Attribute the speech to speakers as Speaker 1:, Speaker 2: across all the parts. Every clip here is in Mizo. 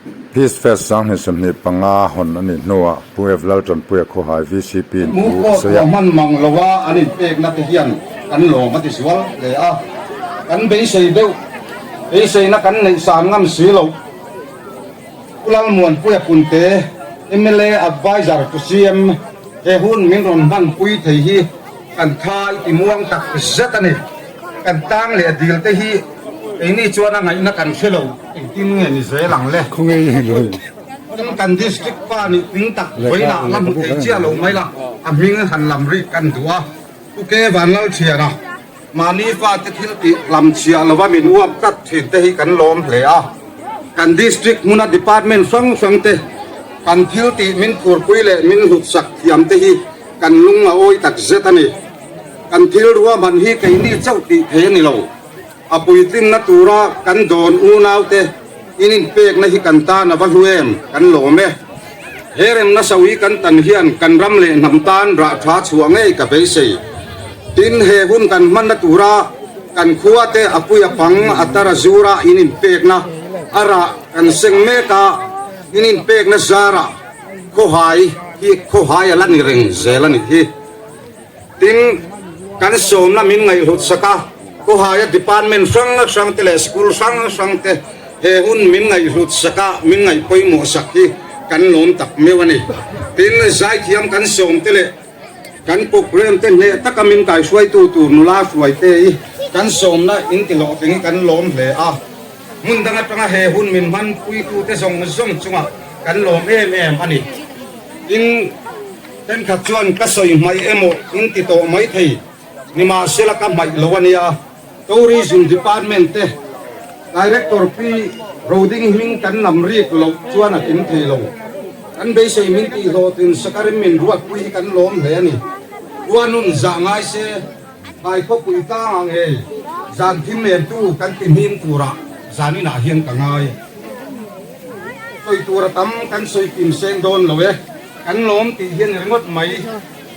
Speaker 1: Peace Fest 2025 hawn a nih hnuah Pu Ev Laltanpuia Khawhai VCP in
Speaker 2: thu a sawi a. Hman mang loa an inpekna te hian kan lawm a ti zual hle a, kan beisei deuh beiseina kan neih san ngam si loh. Pu Lalmuanpuia Punte, mla Adviser to CM, he hun min rawn hmanpui thei hi kan tha i ti muang tak zet a ni. Kan tang leh dil te hi keini chuan a ngaihna kan hre lo, engtin nge ni zel ang le? Tin kan district pa nih tling tak vawilah la hmu thei chiah lo mai la, a hming han lam rik kan duh a. Pu Ke Vanlalthiana, mahni fate thil tih lam chhiah lova min uap tlat thin te hi kan lawm hle a. Kan district hmuna department hrang hrang te kan thil tih min phurpui leh min hlutsak thiam te hi kan lung a awi tak zet a ni. Kan thil ruahman hi keini chauh tih thei a ni lo. A puitlinna tura kan dawn unaute in inpekna hi kan tan a va hlu em? Kan lawm e. He remna sawi kan tan hian kan ram leh hnam tan rah tha chhuah ngei ka beisei. Tin, he hun kan hmanna tura kan khuate a pui a pang a tar a zura in inpekna a rah kan seng mek a, in inpekna zarah khawhai hi khawhai a la ni reng zel a nih hi. Tin, kan sawmna min ngaihhlut sak a, Khawhaia department hrang hrang te leh school hrang hrang te he hun min ngaihhlut sak a, min ngaih pawimawh sak hi kan lawm tak meuh a ni. Tin, zaithiam kan sawm te leh kan program te hneh taka min kaihruaitu tur nula hruai te hi kan sawmna intihlawhtling hi kan lawm hle a. Hmun dang atanga he hun min hmanpuitute zawng zawng chungah kan lawm em em a ni. Tin, Thenkhat chuan ka sawi hmaih emaw in ti tawh mai thei, nimahsela ka hmaih lo a nia. Tourism Department te Director Pi Roding hming kan lam rik loh chuan a kim thei lo. Kan beisei min tih hlawhtlin sakarim min ruatpui hi kan lawm hle a ni. Khua nun zah ngai se, Thai khawpui tlangah ngei zan thim entu kan ti hming turah zaninah hian ka ngai. Sawi tur a tam kan sawi kim seng dawn lo e. Kan lawm tih hian ringawt mai.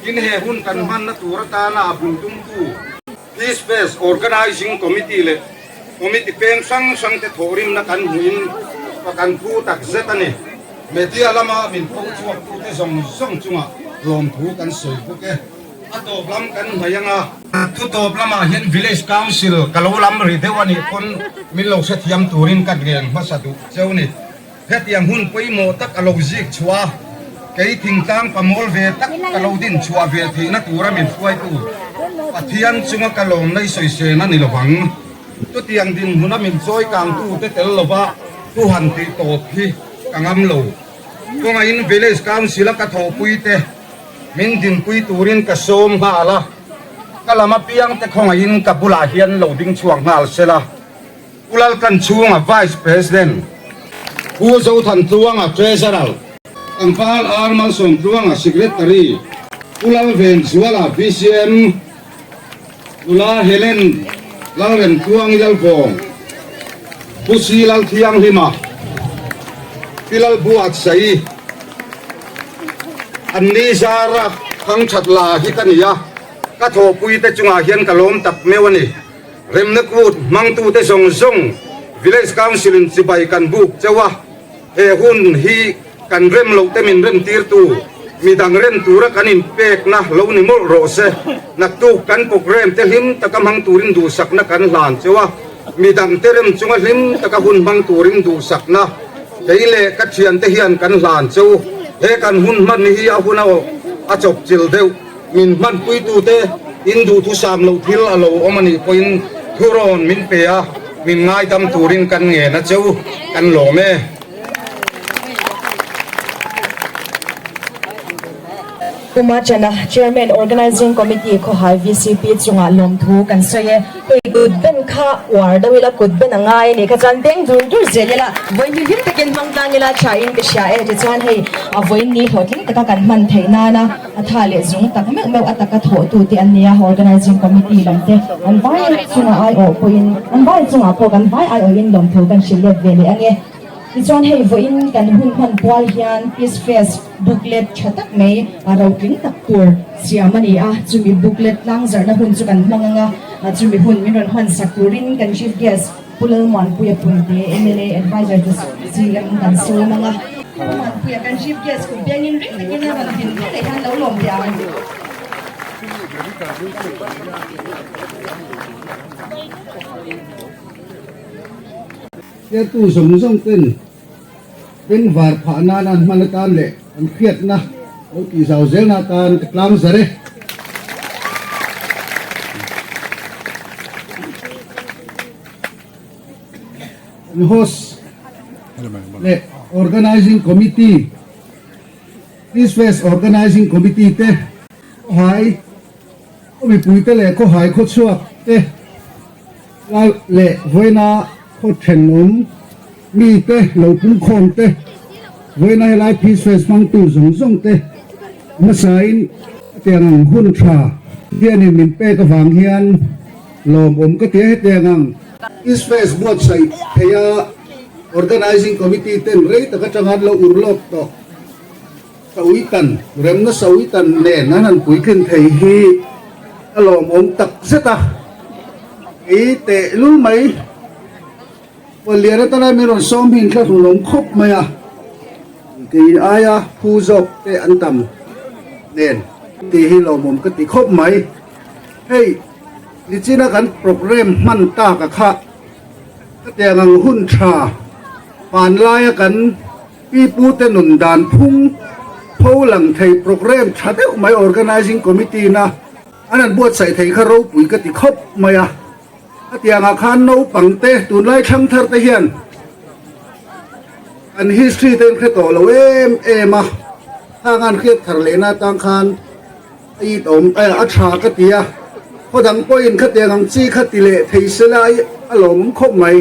Speaker 2: Tin he hun kan hmanna tur atana a bul tumtu Peace Fest Organizing Committee leh Committee peng hrang hrang te thawhrimna kan hmuhin ka kan phu tak zet a ni. Media lama min pho chhuaktute zawng zawng chungah lawmthu kan sawi bawk e. A tawp lam kan hnaih ang a. Thu tawp lamah hian Village Council ka lo lam ri deuh a nih pawn min lo hrethiam turin ka ngen hmasa duh cheu ni. Hetiang hun pawimawh tak a lo zik chhuah a, kei thingtlang pamawl ve tak ka lo din chhuah ve theihna tura min hruaitu Pathian chunga ka lawmna i sawisên a ni lovang. Chutiang dinhmuna min chawi kangtute tel lova thu han tih tawp hi ka ngam lo. Kawngaihin Village Council-a ka thawhpuite min dinpui turin ka sawm nghal a, ka lam apiangte khawngaihin ka bulah hian lo ding chhuak nghal sela. Pu Laltlanchhunga Vice President, Pu Zothantluanga Treasurer, Tlangval R Malsawmtluanga Secretary, Pu Lalvenzuala BCM, Nula Helen Lalremtluangi Lalvawng, Pu Si Lalthianghlima, Pi Lalbuatsaii, Anni zara thangthat la hi ka ni a, ka thawhpuite chungah hian ka lawm tak meuh a ni. Remna kut hmangtute zawng zawng Village Council in chibai kan buk cheu a, he hun hi kan rem loh te min rem tirtu midang rem tura kan inpekna lo ni mawlh rawh se. Naktuk kan programme te hlim taka hmang turin duhsakna kan hlan cheu a, midang te rem chunga hlim taka hun hmang turin duhsakna kei leh ka thiante hian kan hlan cheu. He kan hun hman hi a hun a chawpchilh deuh. Min hmanpuitute in duhthusam loh thil a lo awm a nih pawhin thurawn min pe a, min ngaidam turin kan ngen a cheu, kan lawm e.
Speaker 3: Puma Chana, Chairman Organising Committee Khawhai VCP chungah lawmthu kan sawi e. Hei kut ben kha uar deuh ila kut ben a ngai a nih kha chuan beng dun dur zel ila vawiin hi hlim takin hmang tlang ila tha in ka hria e tichuan hei a vawiin ni hlawhtling taka kan hman theih nana a tha leh zung tak meuh meuh a taka thawh tu te an nia organizing committee lam te an vai chungah aiawh pawhin an vai chungah pawh kan vai aiawhin lawmthu kan hrilh let ve leh ange. Tichuan hei vawiin kan hun hman pual hian Peace Fest booklet tha tak mai a rotling tak tur siam a ni a, chumi booklet tlangzarhna hun chu kan hmang ang a, chumi hun min rawn hmansak turin kan Chief Guest. Pu Lalmuanpuia Punte, mla Adviser to CM kan sawm ang a. Pu Lalmuanpuia kan Chief Guest kut biangin ring takin a rawn din ber leh hian lo lawm teh ang.
Speaker 2: Hriattu zawng zawng ten bengvar phah nana an hman atan leh an hriatna lo tihzau zelna atan ka tlang zar e. An host leh Organizing Committee, Peace Fest Organizing Committee te khawhai khaw mipuite leh khawhai khawchhuak te lai leh vawiina khaw thenawm mite lo pungkhawm te vawiina helai Peace Fest hmangtu zawng zawng te hmasain hetiang ang hun tha hianin min pek avang hian lawmawm ka ti a hetiang ang Peace Fest buatsaih theia Organizing Committee ten rei tak atanga an lo urlawk tawh. Sawitan, remna sawitan nen an han puitlin thei hi a lawmawm tak zet a, kei tehlul mai Pawllian atana min rawn sawm hi inthlahrunawm khawp mai a, kei aia phu zawk te an tam nen tih hi lawmawm ka ti khawp mai. Hei nichina kan programme hman tak a kha ka tiang ang hun tha hmanlaia kan Pi pute nun dan phung pho lang thei programme tha deuh mai Organising Committee na an han buatsaih thei kha ropui ka ti khawp mai a. A tiangah khan naupang te tunlai thlang thar te hian an history te an hre tawh lo em em a, khang an hriat thar lehna atang khan a it awm a tha ka ti a, khaw dang pawhin khatiang ang chi kha ti leh thei sela a lawmawm khawp mai.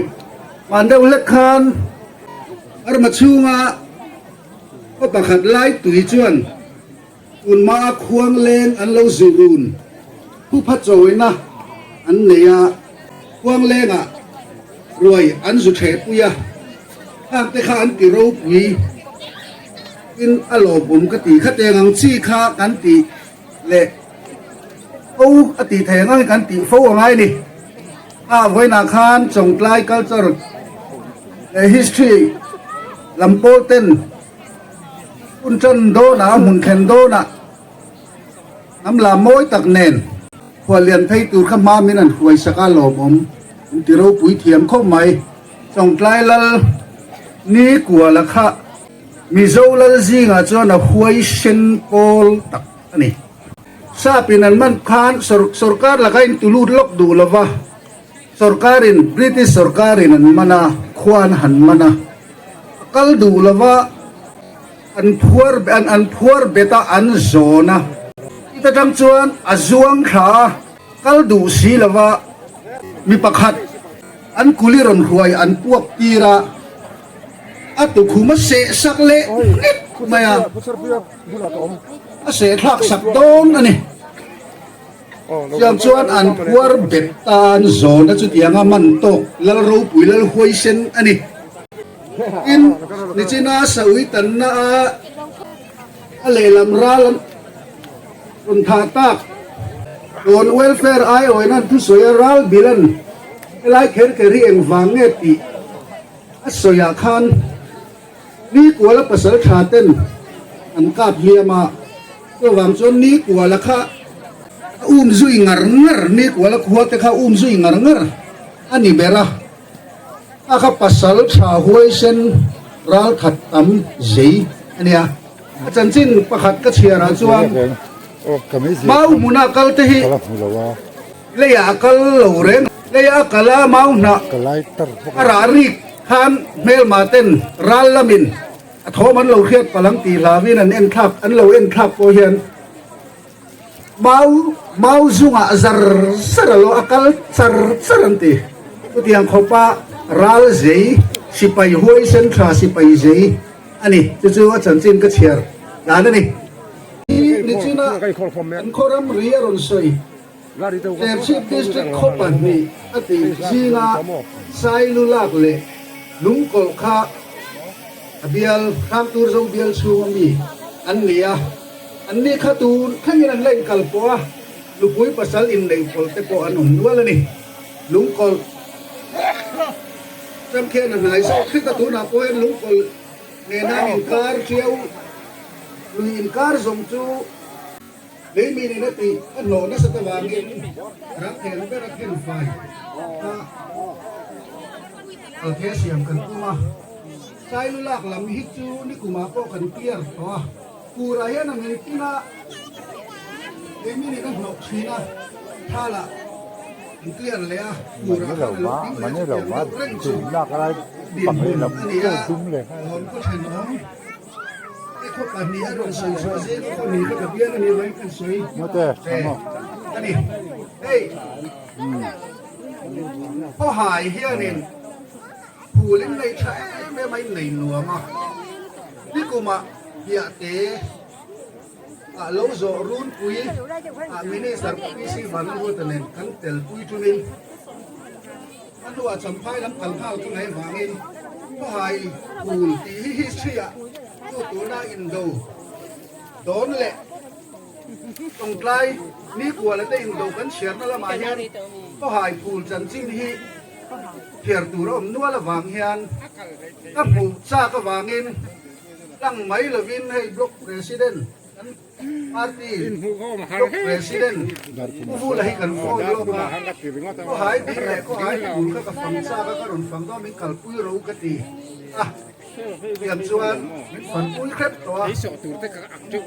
Speaker 2: Hman deuh hlek khan Arma chhunga khaw pakhat lai tui chuan tunma a khuang leng an lo zu run thupha chawina an nei a, khuang lengah ruai an zu thehpui a, khang te kha an ti ropui in a lawmawm ka ti kha teng ang chi kha kan tih leh fo a tih theih ang angin kan tih fo a ngai a ni. A vawiinah khan Chawngtlai culture leh history lam pawl ten hun tan dawnah hmun thlen dawnah hnam lam mawi tak nen khuallian phei tur kha hma min an hruai sak a lawmawm an ti ropui thiam khawp mai. Chawngtlai lal ni kuala kha Mizo lal zingah chuan a huaisen pawl tak a ni. Sap in an man khan sorkar laka in tulut lawk duh lova, sorkar in British sorkar in an man a, khua an han man a, a kal duh lova an phuar an an phuar bet a an zawn a, chut atang chuan a zuang thla a, kal duh si lova mi pakhat an kuli rawn hruai an puak tir a, a tukhum a seh sak leh hlek mai a. A sehthlak sak dawn a ni. Siam chuan an phuar bet tan zawna chutianga man tawk lal ropui lal huaisen a ni. Tin, nichina saui tanna a a lehlam ral an rawn thah tak Dawn Welfare aiawina an thusawi a ral bilan helai kher kher hi engvang nge tih a sawiah khan Ni kuala pasal tha ten an kap hliam a, chuvang chuan ni kuala kha a um zui ngar ngar, ni kuala khua te kha um zui ngar ngar a ni ber a, a kha pasal tha huaisen ral khat tam zei a nia. A chanchin pakhat ka chhiar ah chuan mau hmuna kal te hi leiah a kal lo reng, leiah a kal a mau hnah a rah rik. Khan hmelma ten ral lamin a thawm an lo hriat palh ang tih hlauin an en thlak an lo en thlak pawh hian mau mau zungah zar zar a lo a kal char char an ti. Chutiang khawpa ral zei sipai huaisen tha sipai zei a ni. Chu chu a chanchin ka chhiar dan a ni. Nichina an khaw ramri a rawn sawi. Serchhip District khaw pahnih a tih zinga Sailu lak leh Lungkawlh kha a bial Hrangturzo bial chhunga mi an ni a, an ni kha tun thlengin an la inkal pawh a, nupui pasal inneih pawlh te pawh an awm nual a ni. Lungkawlh.
Speaker 4: Ram khian a hnai zawk hret a, tunah pawh hian lungkawlh nena inkar ṭiau lui inkar zawng chu lei mi nen a tih a hnawh nasat avangin ram khel ber a khen fai a, kalthei a siam kan tum a. Sailu lak lam hi chu nikumah pawh kan clear tawh a, furah hian a ngei tina lei mi nen a hnawh thin a, thalah kan clear leh a, furah khan a lo ding leh a, chutiang deuh reng chu dinhmun a ni a, hawn khaw thenawm te khaw pahnih a rawn sawi chhuah zing a khaw hnih te ka bial a nih vangin kan sawi ve a ni. Hei khawhai hianin. Phul in nei tha em em a in nei nuam a, nikumah Piahte ah lo zawh runpui ah Minister PC Vanlalruata nen kan telpui tumin a hnuah Champhai lam kal nghal ka ngaih vangin Khawhai phul tih hi history ah chu tuna indo dawn leh Tawngtlai Nikuala te indo kan chhiarna lamah hian Khawhai phul chanchin hi Thiar tur a awm nual avang hian ka hmuh chak avangin tlang mai lovin hei Block President kan party Block President Pu Vula hi kan phone lawk a, Khawhai ding leh Khawhai phul kha ka fang chak a, ka rawn fang dawn min kalpui ro ka ti a, tiang chuan min fanpui hrep tawh a,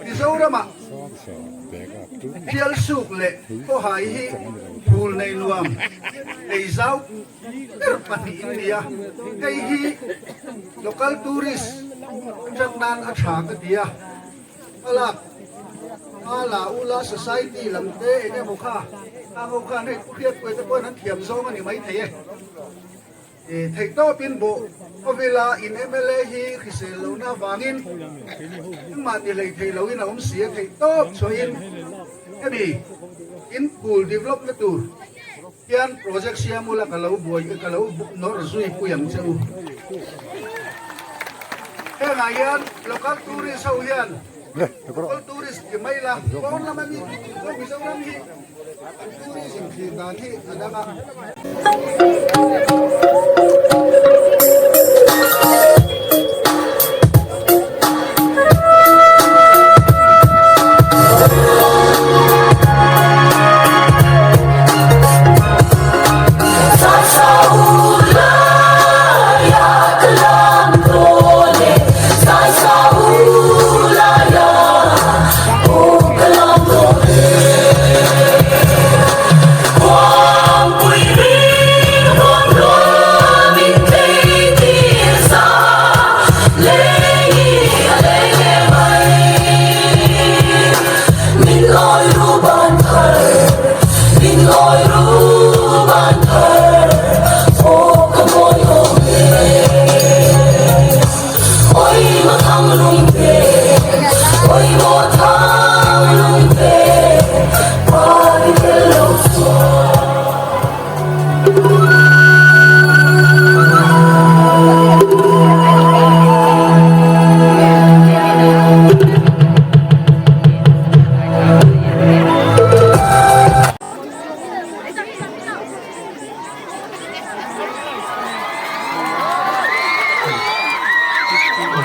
Speaker 4: Mizoramah Thialsuk leh Khawhai hi phul nei nuam nei zau ber pahnih in ni a, hei hi local tourist atang nan a tha ka ti a, hmalak Mala Ula Society lam te eng emaw kha khang ho khan hei Pu Hriatpuia te pawhin an thiam zawng a ni maithei e. Theihtawpin bawh khawvela in mla hi hrisel lohna avangin engmah ti hlei thei loin a awm si a, theihtawp chhuahin hemi in pool develop na tur hian project siam ula ka lo buai ka lo nawr zui pui ang che u. Hengah hian local tourist ho hian local tourist ti mai la pawn lama mi pawh Mizoram hi An tourism thlir dan hi a dang a.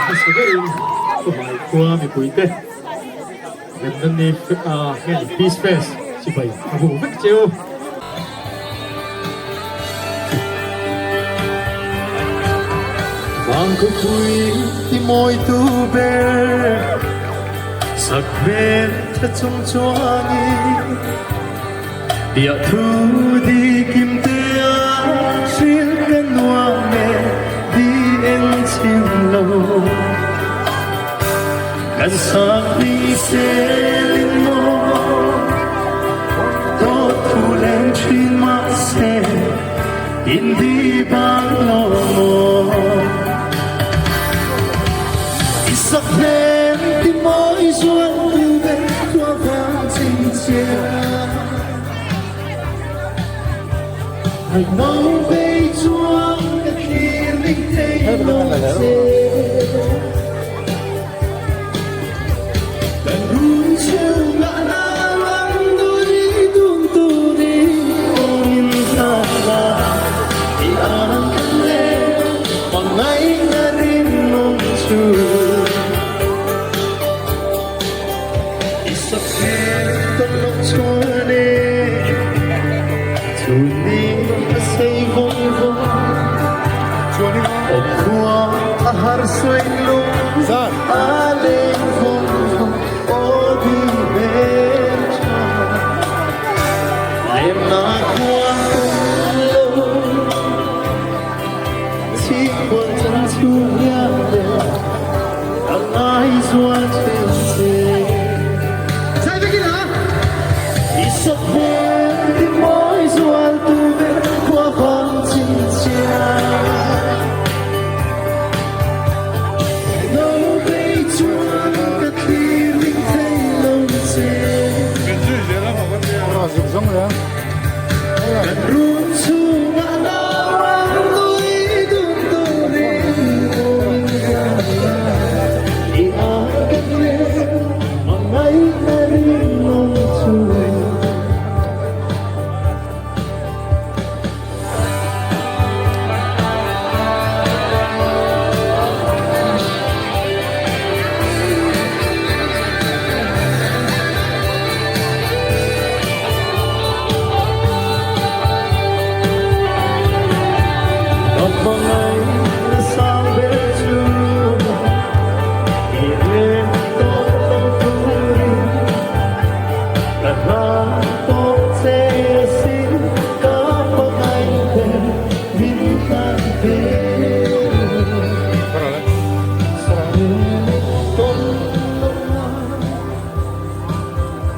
Speaker 5: Hmasa berin Khawhai khua mipuite remna ni heng Peace Fest chibai a hmuh vek cheu. Vangkhawpui ti mawitu ber sak hmel tha chung chuangin Biah thu dikim te a hrilh ka nuam e di eng chim lo Kan sak ni selin maw Dawt thu leng thin mahse in di bang lo maw I sak hmel ti mawi zual tu ber khua vang chhinchhiah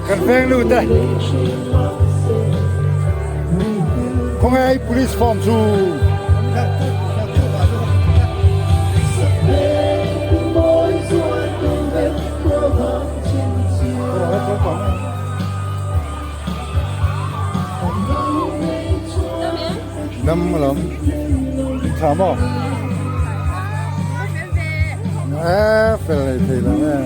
Speaker 1: Kan veng lut e. Khawnge police form chu. Dam alawm tha maw e fel leh thei lo e.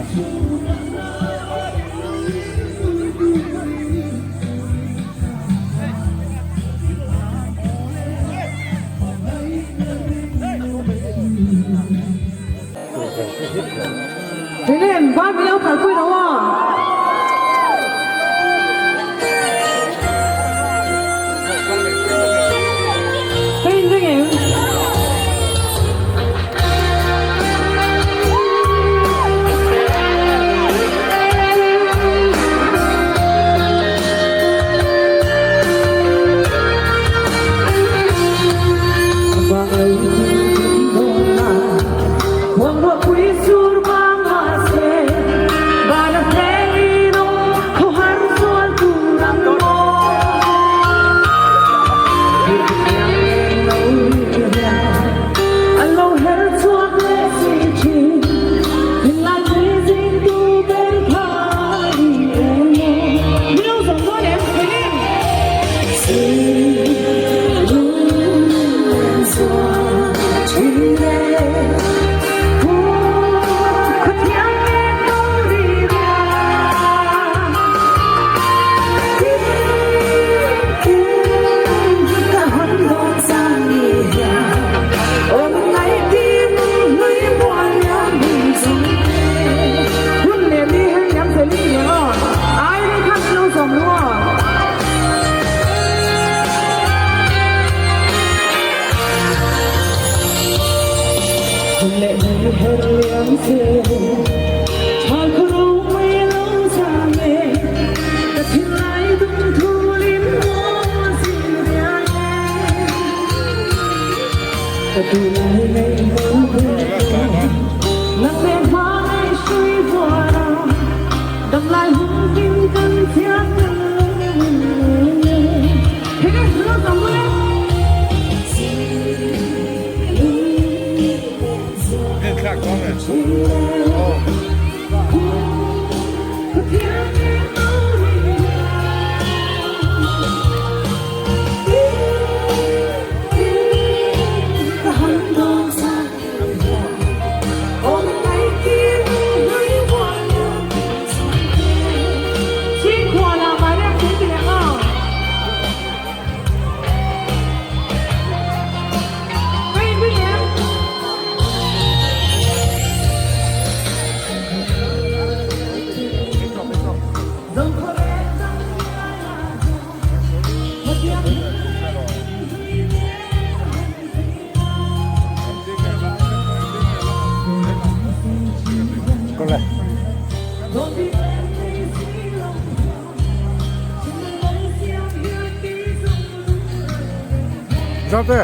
Speaker 1: Zate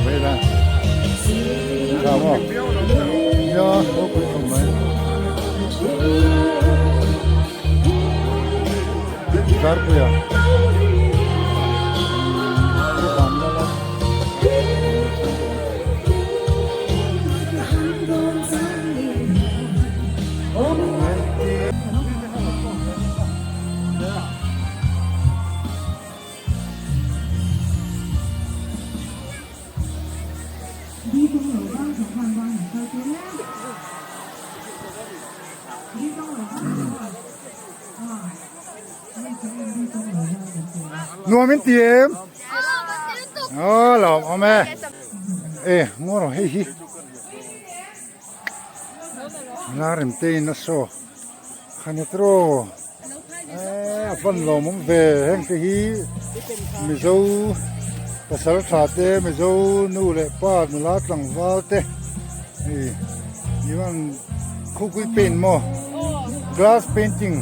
Speaker 1: Vei la Tha maw Nia ropui khawp mai Darpuia Nuam in ti em? Aw lawm awm e. E ngaw rawh hei hi. Lar em te in a saw. Khanetro eh a van lawmawm ve heng te hi Mizo pasal tha te Mizo nu leh pa nula tlangval te hei ivan khukui paint maw glass painting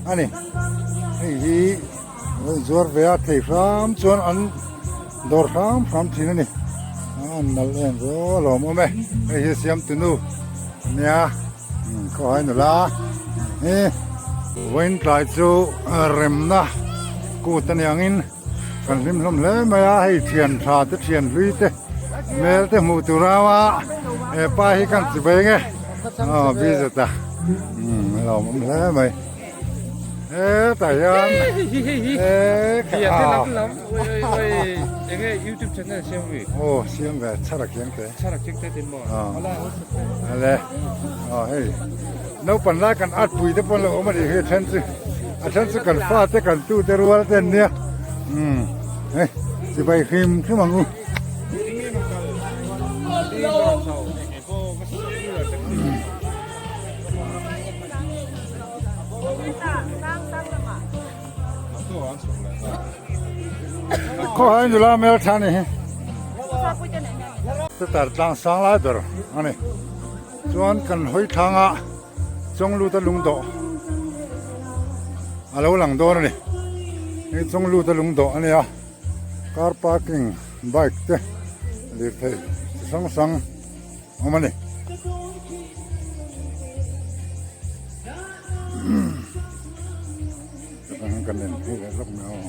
Speaker 1: a ni hei hi an zuar ve a thei hram chuan an dawr hram hram thin a ni an nalh em ve aw a lawmawm e hei hi siamtu nu ania. Khawhai nula hi vawiin tlai chu remna kut a ni angin kan hlim hlawm hle mai a hei thian tha te thian hlui te hmel te hmuh tur a awm a hepa hi kan chi veng e aw bizet a a lo awm hle mai. Hetah hian aw siam ve chhara kiang te ale aw hei naupang lai kan at pui te pawh an lo awm a nih hi a then chu a then chu kan fa te kan tu te rual te an nia umm hei chibai hrim hrim ang u. Khawhai nula hmel tha ni hi tar tlang sang lai ber a ni chuan kan hawi thlang a chawnglut a lungdawh a lo lang dawn a ni hei chawnglut a lungdawh a nia car parking bike te lirthei chi hrang hrang awm a ni. Kan en phei leh lawk mai aw.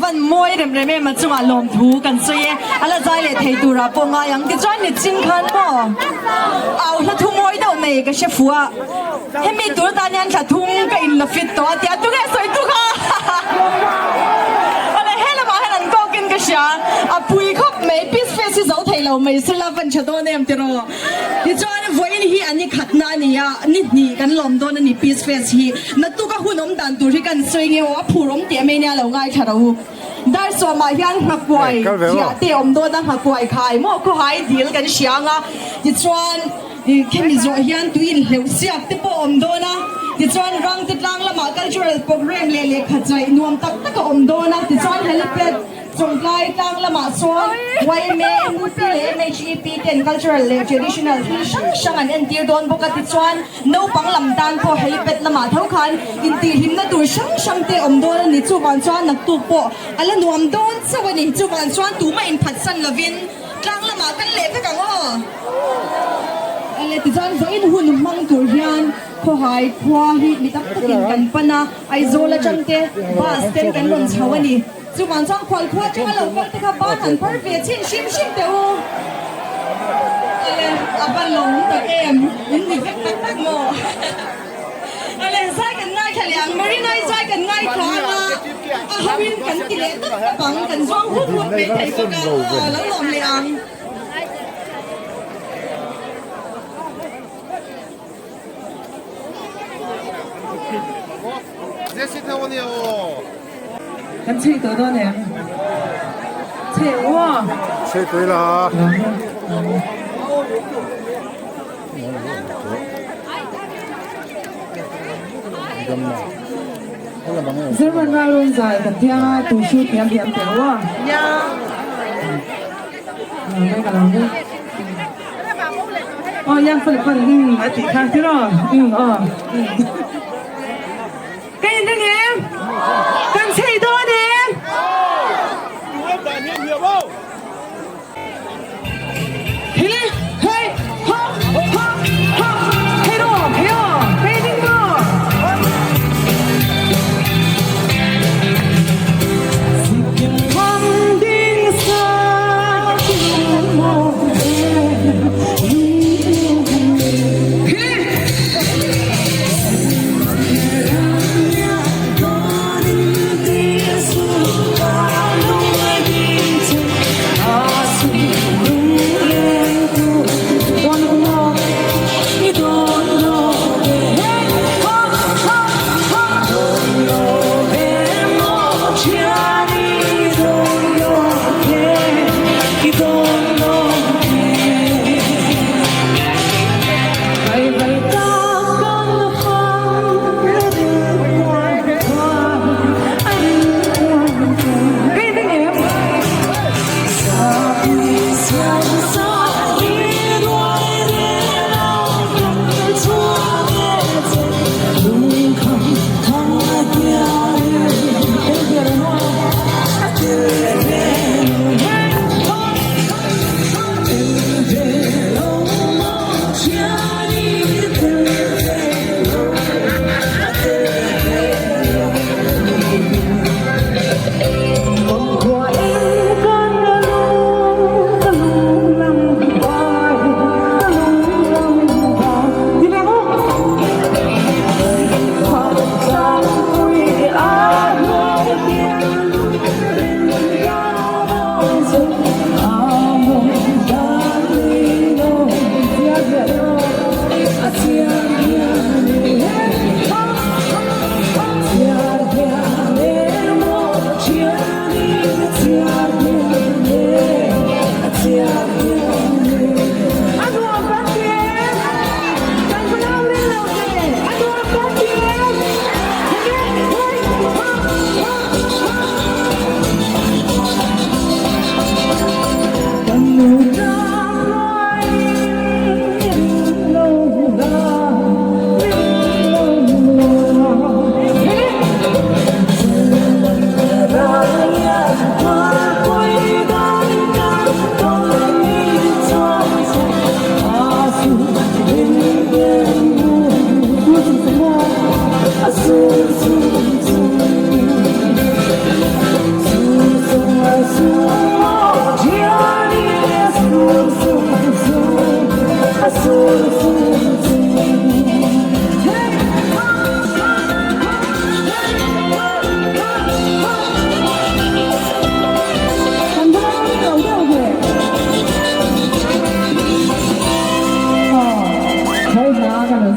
Speaker 3: van mawi rem rem em a chungah lawmthu kan sawi e, a la zai leh thei turah pawh ngai ang tichuan nichin khan maw au hla thu mawi deuh nei ka hre fuh a, hemi tur tan hian thla thum ka in la fit tawh a tia tunge sawi tu kha awle he lamah hian an kawk in ka hria a pui khawp mai peace fest hi zo thei lo mai sela van tha dawn em tiraw. Tichuan, vawiin hi a ni khatna a ni a, ni hnih kan lawm dawn a ni Peace Fest hi. Naktuk a hun awm dan tur hi kan sawi nge aw, a phur awm teh mai nia lo ngaithla ro u. Dar sawmah hian nghakuai thiah te awm dawn a, nghakuai khai maw khawhai dil kan hria ang a. Tichuan, khemi zawh hian tui inhleuh siak te pawh awm dawn a. Tichuan, Rangte tlang lamah cultural programme leh lehkha chaih nuam tak tak a awm dawn a. Tichuan, helipad. Chawngtlai tlang lamah chuan yma, NUP leh MHEP ten cultural leh traditional thil hrang hrang an entir dawn bawk a, tichuan naupang lam tan pawh helipad lamah tho khan intihhlimna tur hrang hrang te awm dawn a ni. Chuvang chuan naktuk pawh a la nuam dawn chauh a ni. Chuvang chuan tumah inphatsan lovin tlang lamah kan leh vek ang aw. Ele tichuan vawiin hun hmang tur hian Khawhai khua hi mi tam takin kan pan a, Aizawl atang te bus ten kan rawn chho a ni. Chuvang chuan khual khua atanga lo kal te kha ban han phar ve chhin hrim hrim teh u. Ele, a va lawm tak em, in ni vek tak tak maw? Ele, zai kan ngaithla leh ang, Marina-i zai kan ngaithla ang a, a ho in kan ti leh tawp tawp ang, kan zawng hup hup mai thei bawk a, aw lo lawm leh ang.
Speaker 6: Kan chhei tawh dawn em? Chhei ang aw.
Speaker 1: Chhei tawh ila.
Speaker 6: German ral rawn zai kan thiang a, tu shoot hiam hiam teh ang aw. Aw yang fel pan um a tih kha tiraw um aw um Ka in ring em? Kan chei dawn em? Hi hei ho ho ho hei ro hei aw hei ding maw Sikkim kham ding sa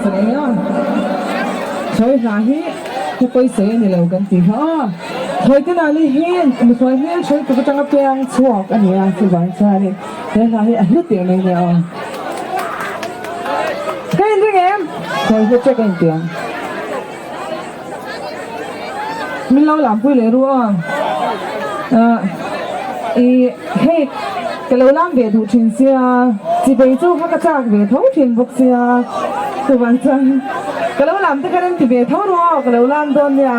Speaker 6: sak ang e aw. Thawi hla hi ka pawisawi a ni lo kan tih kha aw. Thawi te nali hi mikhual hmel thawi tuk atanga piang chhuak a ni a, chuvang chuanin he hla hi a hlu teh mai nia aw. Ka inring em? Thawi hla che ka intiang. Min lo lampui leh ru aw. Ahh i hei ka lo lam ve duh thin sia, chibei chu kha ka chak ve tho thin bawk sia, chuvang chuan ka lo lam te kha rem ti ve tho ru aw, ka lo lam dawn nia.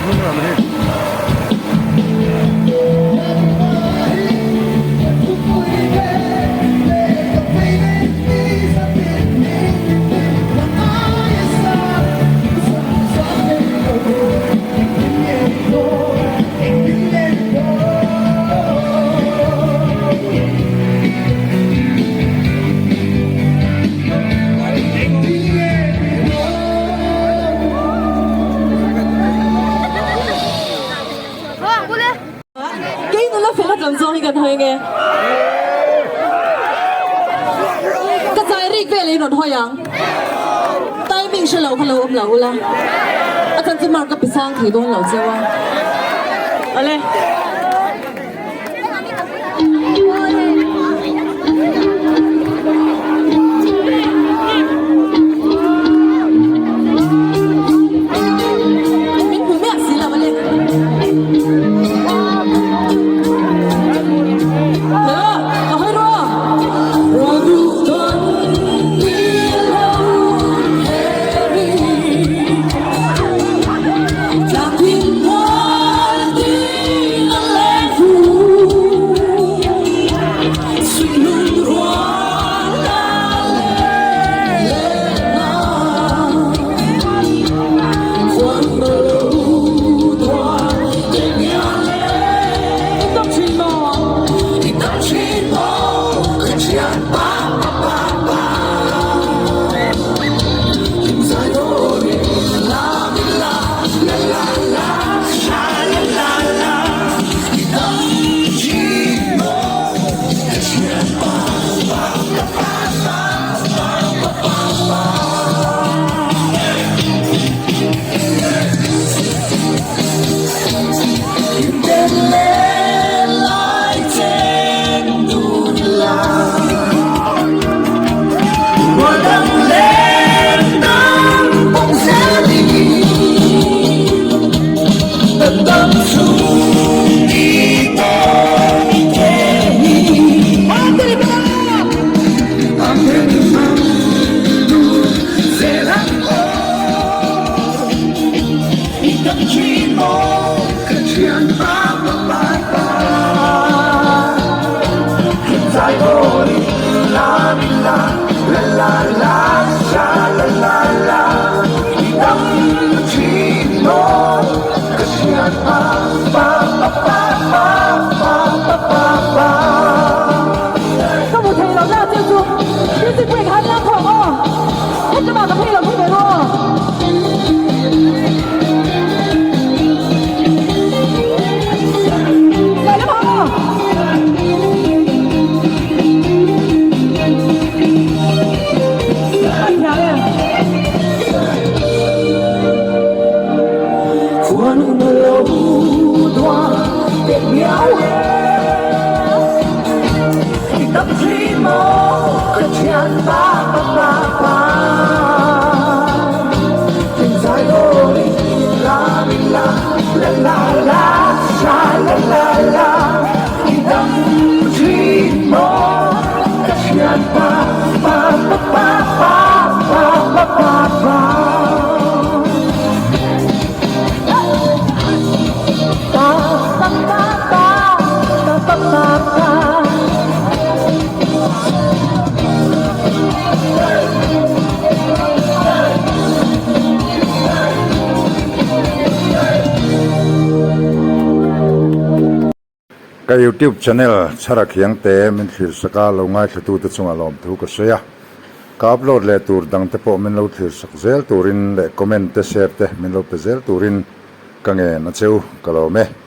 Speaker 1: hnung lam hi.
Speaker 6: Kei nula fel a tlan zawng hi kan hawi nge? Ka zai rik vel in rawn hawi ang. Timing hre lo kha lo awm lo ula. A chan chu mark ka pe sang thei dawn lo cheu a. Awle. Min hmu miah si lo ale. Ka hawi rawh. Ka hmu thei lo na chiu chu music break han la khawm aw hetlama ka phei lo phei ve ru aw. Lehlam ah aw. A thiam em?
Speaker 1: Ka YouTube channel Chhara Khiangte min thlir sak a, lo ngaithlatute chungah lawmthu ka sawi a. Ka upload leh tur dangte pawh min lo thlir sak zel turin leh comment te share te min lo pe zel turin ka ngen a cheu ka lawm e.